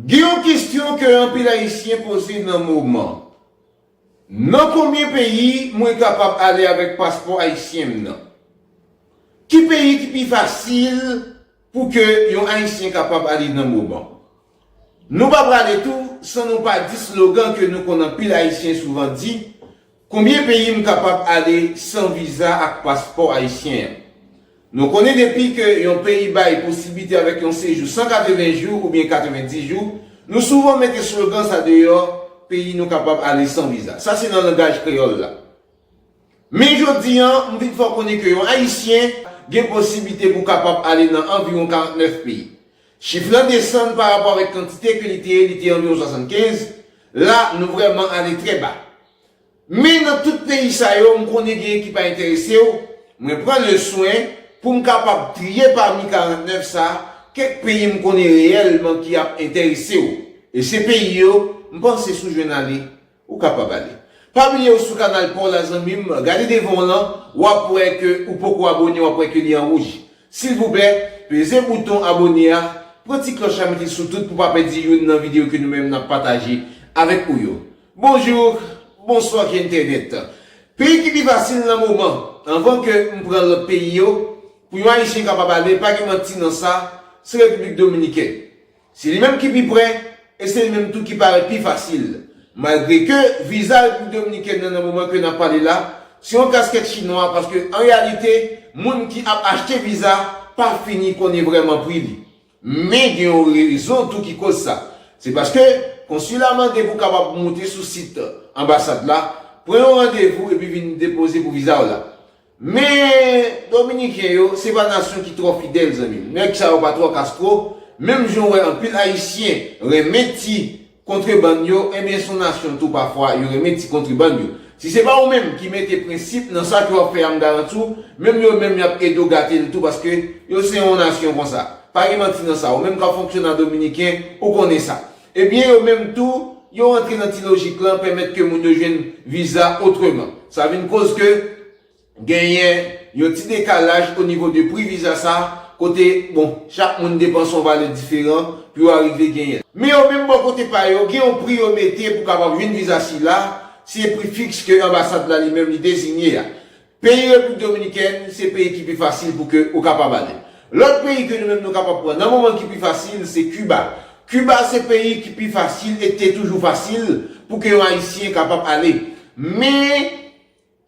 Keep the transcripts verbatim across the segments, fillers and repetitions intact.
Gen yon kesyon ke anpil Ayisyen poze nan moman. Nan konbyen peyi mwen kapab ale avèk paspò ayisyen m nan? Ki peyi ki pi fasil pou ke yon Ayisyen kapab ale nan moman? Nou pa prale tou san nou pa di slogan ke nou konn anpil Ayisyen souvan di, konbyen peyi m kapab ale san viza ak paspò ayisyen an? Nou konnen depi ke yon peyi bay posiblite avèk yon sejou san katreven jou oubyen katrevenndis jou, nou souvan mete slogan sa deyò, peyi nou kapab ale san viza. Sa se nan langaj kreyòl la. Men jodi an, m vin fè w konnen ke yon Ayisyen gen posiblite pou kapab ale nan anviwon karantnèf peyi. Chif lan desann pa rapò avèk kantite ke li te ye, li te anviwon swasannkenz. La, nou vrèman ale trè ba. Men nan tout peyi sa yo, m konnen genyen ki pa enterese w. Mwen pran le swen pou m kapab triye pami karantnèf sa, kèk peyi m konnen reyèlman ki ap enterese w. E se peyi yo, m panse si w jwenn ale, ou kapab ale. Pa bliye w sou kanal pa w la zanmi m, gade devan w lan, w ap wè ke ou poko abone, w ap wè ke li an wouj. Silvouplè, peze bouton abone a, pran ti klòch la mete l sou tout pou pa pèdi youn nan videyo ke nou menm n ap pataje avèk ou yo. Bonjou, bonswa ki entènèt. Peyi ki pi fasil nan moman, anvan ke m pran lòt peyi yo, pou yon Ayisyen kapab ale, pa gen manti nan sa, se Repiblik Dominikèn. Se li menm ki pi pre, e se li menm tou ki parèt pi fasil. Malgre ke viza Repiblik Dominikèn nan nan moman ke n ap pale la, se yon kaskèt chinwa, paske an reyalite, moun ki ap achte viza pa fini konnen vrèman pri li. Men gen yon rezon tou ki koz sa. Se paske konsila mande pou kapab moute sou sit anbasad la, pran yon randevou epi vin depoze pou viza w la. Men Dominiken yo, se pa nasyon ki twò fidèl, zanmi m. Nèg sa yo pa twò kastwo, menm jan w wè anpil Ayisyen renmen ti kontrebann yo, ebyen, se yon nasyon tou pafwa, yo renmen ti kontrebann yo. Si se pa ou menm ki mete prensip nan sa ke w ap fè a, m garanti w, menm yo menm y ap ede w gate l tou, paske yo se yon nasyon konsa. Pa gen manti nan sa, ou menm k ap fonksyone a Dominiken, ou konnen sa. Ebyen, yo menm tou, yo rantre nan ti lojik lan, pèmèt ke moun yo jwenn viza otreman. Sa vin koz ke genyen yon ti dekalaj o nivo de pri viza sa, kote, bon, chak moun depanse yon valè diferan pou yo arive genyen l. Men yo menm bò kote pa yo, gen yon pri yo mete pou kapab jwenn viza sila, se pri fiks ke anbasad la li menm li deziye a. Peyi Repiblik Dominikèn, se peyi ki pi fasil pou ke ou kapab ale. Lòt peyi ke nou menm nou kapab pran nan moman ki pi fasil, se Kiba. Kiba se peyi ki pi fasil e te toujou fasil pou ke yon Ayisyen kapab ale. Men,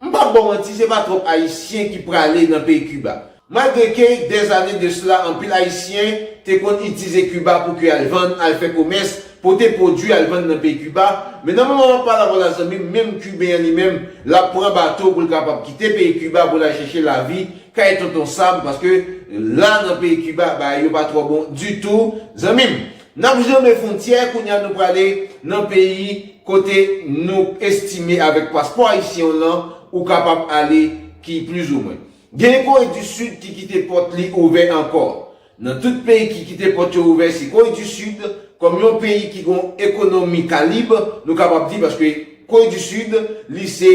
m p ap ba w manti, se pa twòp Ayisyen ki prale nan peyi Kiba. Malgre ke dèzane de sela, anpil Ayisyen te konn itilize Kiba pou ke al vann, al fè komès, pote pwodui al vann nan peyi Kiba. Men nan moman m ap pale avè w la, zanmi m, menm Kiben an li menm, l ap pran bato pou l kapab kite peyi Kiba pou l al chèche lavi kay Tonton Sam, paske la nan peyi Kiba, bagay yo pa twò bon ditou, zanmi m. N ap janbe fwontyè, kounye a nou prale nan peyi kote nou estime avèk paspò ayisyen w lan, ou kapab ale ki plizoumwen. Gen Kore di Sid ki kite pòt li ouvè ankò. Nan tout peyi ki kite pòt yo ouvè, se Kore di Sid, kòm yon peyi ki gon ekonomi kalib, nou kapab di, paske Kore di Sid, li se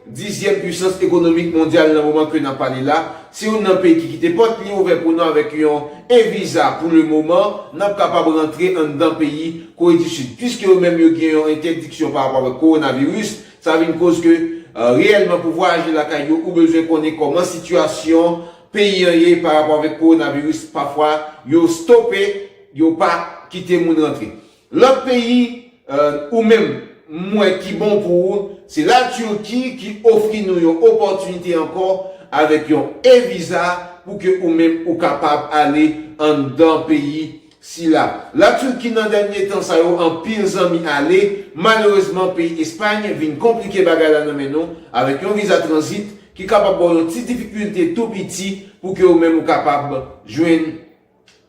dizyèm pwisans ekonomik mondyal nan moman ke n ap pale la. Se youn nan peyi ki kite pòt li ouvè pou nou avèk yon e-viza pou le moman, n ap kapab rantre anndan peyi Kore di Sid. Piske yo menm yo gen yon entèdiksyon pa rapò avèk kowonaviris, sa vin koz ke, euh, reyèlman pou vwayaje lakay yo, ou bezwen konnen kòman sitiyasyon peyi an ye pa rapò avèk kowonaviris. Pafwa, yo stope, yo pa kite moun rantre. Lòt peyi, euh, ou menm, m wè ki bon pou ou, se Latirki ki ofri nou yon opòtinite ankò avèk yon e-viza pou ke ou menm ou kapab ale anndan peyi sila. Latirki nan dènye tan sa yo, anpil zanmi ale. Malerezman, peyi Espay vin konplike bagay la nan men nou avèk yon viza tranzit ki kapab ba w yon ti difikilte tou piti pou ke ou menm ou kapab jwenn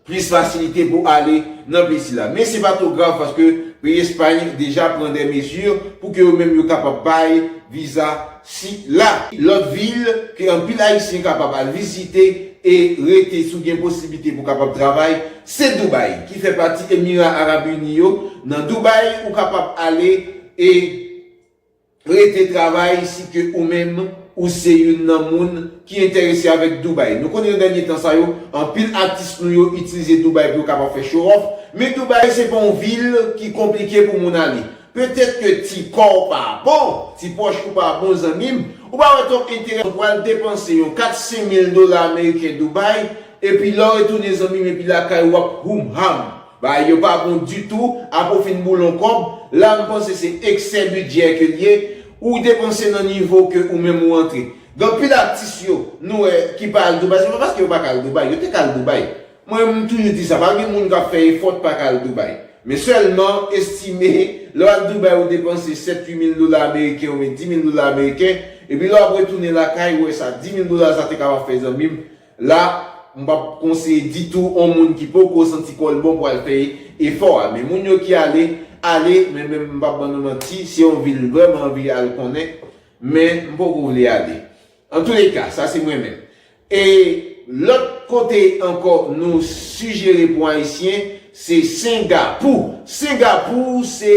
plis fasilite pou ale nan peyi sila. Men se pa twò grav paske peyi Espay deja pran de mezi pou ke yo menm yo kapab bay viza sila. Lòt vil ke anpil Ayisyen kapab al vizite e rete si w gen posiblite pou kapab travay, se Dubai, ki fè pati Emira Arab Ini yo. Nan Dubai, ou kapab ale e rete travay si ke ou menm ou se youn nan moun ki enterese avèk Dubai. Nou konnen nan dènye tan sa yo, anpil atis nou yo itilize Dubai pou yo kapab fè show off. Men Dubai se pa yon vil ki konplike pou moun ale. Petèt ke ti kò w pa bon, ti pòch ou pa bon, zanmi m, ou pa wè twòp enterè pou al depanse yon kat senk mil dola ameriken Dubai, epi lè w retounen, zanmi m, epi lakay ou ap houm ham. Bagay yo pa bon ditou, apre w fin boule yon kòb, la m panse se eksè bidjè ke l ye, ou depanse nan nivo ke ou menm ou antre. Gen anpil atis yo, nou wè, ki pa al Dubai, se pa paske yo pa ka al Dubai, yo te ka al Dubai. Mwen, m toujou di sa, pa gen moun k ap fè efò pa ka al Dubai. Men sèlman, estime, lè w al Dubai, ou depanse sèt, uit mil dola ameriken oubyen dis mil dola ameriken, epi lè w ap retounen lakay, ou wè sa dis mil dola sa te kapab fè, zanmi m. La, m p ap konseye ditou yon moun ki poko santi kò l bon pou al fè efò a. Men moun yo ki ale, ale, men menm m p ap ban nou manti, se yon vil vrèman anvi al konnen, men m poko vle ale. Antouleka, sa se mwen menm. E lòt kote ankò nou sijere pou Ayisyen, se Sengapou. Sengapou, se,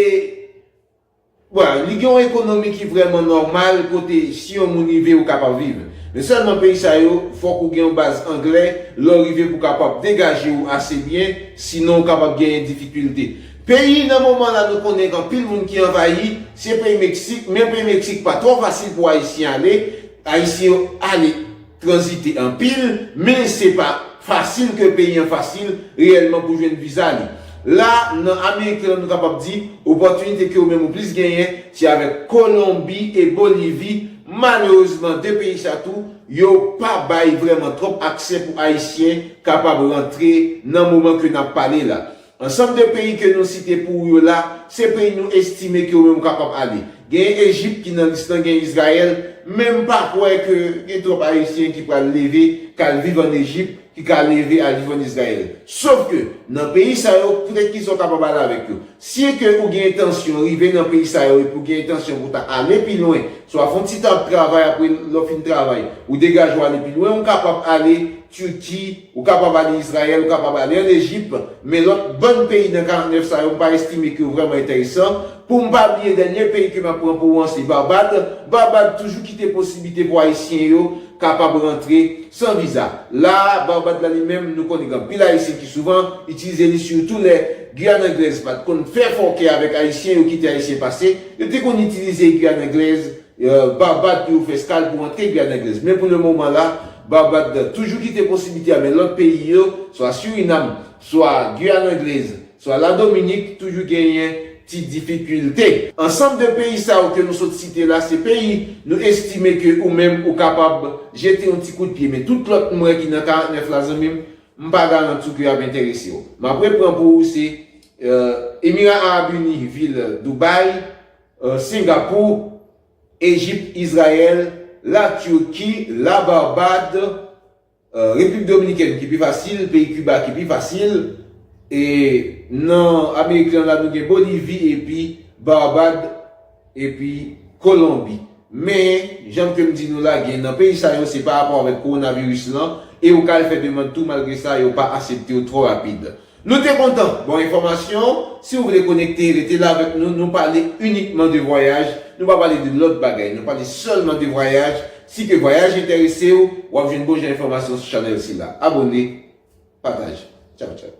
bon, li gen yon ekonomi ki vrèman nòmal, kote si yon moun rive, ou kapab viv. Men sèlman peyi sa yo, fòk ou gen yon baz anglè, lè w rive pou w kapab degaje w ase byen, sinon ou kapab genyen difikilte. Peyi nan moman la nou konnen gen anpil moun ki anvayi, se peyi Meksik, men peyi Meksik pa twò fasil pou Ayisyen ale, Ayisyen yo ale tranzite anpil, men se pa fasil ke peyi an fasil reyèlman pou jwenn viza li. La, nan Amerik lan, nou kapab di, opòtinite ke ou menm ou plis genyen, se avèk Kolonbi e Bolivi. Malerezman, de peyi sa tou, yo pa bay vrèman twòp aksè pou Ayisyen kapab rantre nan moman ke n ap pale la. Ansanm de peyi ke nou site pou ou yo la, se peyi nou estime ke ou menm ou kapab ale. Gen Ejip ki nan lis lan, gen Izrayèl, men m pa kwè ke gen twòp Ayisyen ki pral leve, k al viv ann Ejip, ki ka leve al viv ann Izrayèl. Sof ke, nan peyi sa yo, poutèt ki sa w kapab ale avèk yo. Si ke ou gen entansyon rive nan peyi sa yo epi ou gen entansyon pou ta ale pi lwen, swa fè yon ti tan ap travay, apre lè w fin travay, ou degaje w ale pi lwen, ou kapab ale Tiki, ou kapab ale Izrayèl, ou kapab ale ann Ejip, men lòt bann peyi nan karant nèf sa yo, m pa estime ke yo vrèman enteresan. Pou m pa bliye, dènye peyi ke m ap pran pou ou an, se Barbad. Barbad toujou kite posiblite pou Ayisyen yo kapab rantre san viza. La, Barbad la li menm, nou konnen gen anpil Ayisyen ki souvan itilize li, sitou lè Giyàn Anglèz pa t konn fè fòkè avèk Ayisyen, yo kite Ayisyen pase, yo te konn itilize Giyàn Anglèz, Barbad pou yo fè eskal pou rantre Giyàn Anglèz. Men pou le moman la, Barbad toujou kite posiblite a, men lòt peyi yo, swa Surinam, swa Giyàn Anglèz, swa Ladominik, toujou genyen ti difikilte. Ansanm de peyi sa yo ke nou sot site la, se peyi nou estime ke ou menm ou kapab jete yon ti kout pye. Men tout lòt m wè ki nan karant nèf la, zanmi m, m pa garanti w ke y ap enterese w. M ap repran pou ou, se Emira Arab Ini, vil Dubai, Singapou, Ejip, Izrayèl, Latiki, Labarbad, Repiblik Dominikèn ki pi fasil, peyi Kiba ki pi fasil, e nan Amerik lan la nou gen Bolivi epi Barbad epi Kolonbi. Men, jan ke m di nou la, gen nan peyi sa yo se pa rapò avèk kowonaviris lan, e ou ka al fè demann tou, malgre sa yo pa aksepte w twò rapid. Nou te kontan ba w enfòmasyon. Si w vle konekte, rete la avèk nou. Nou pale inikman de vwayaj. Nou pa pale de lòt bagay. Nou pale sèlman de vwayaj. Si ke vwayaj enterese w, w ap jwenn bon jan enfòmasyon sou chanèl sila. Abone, pataje. Tchaw, tchaw.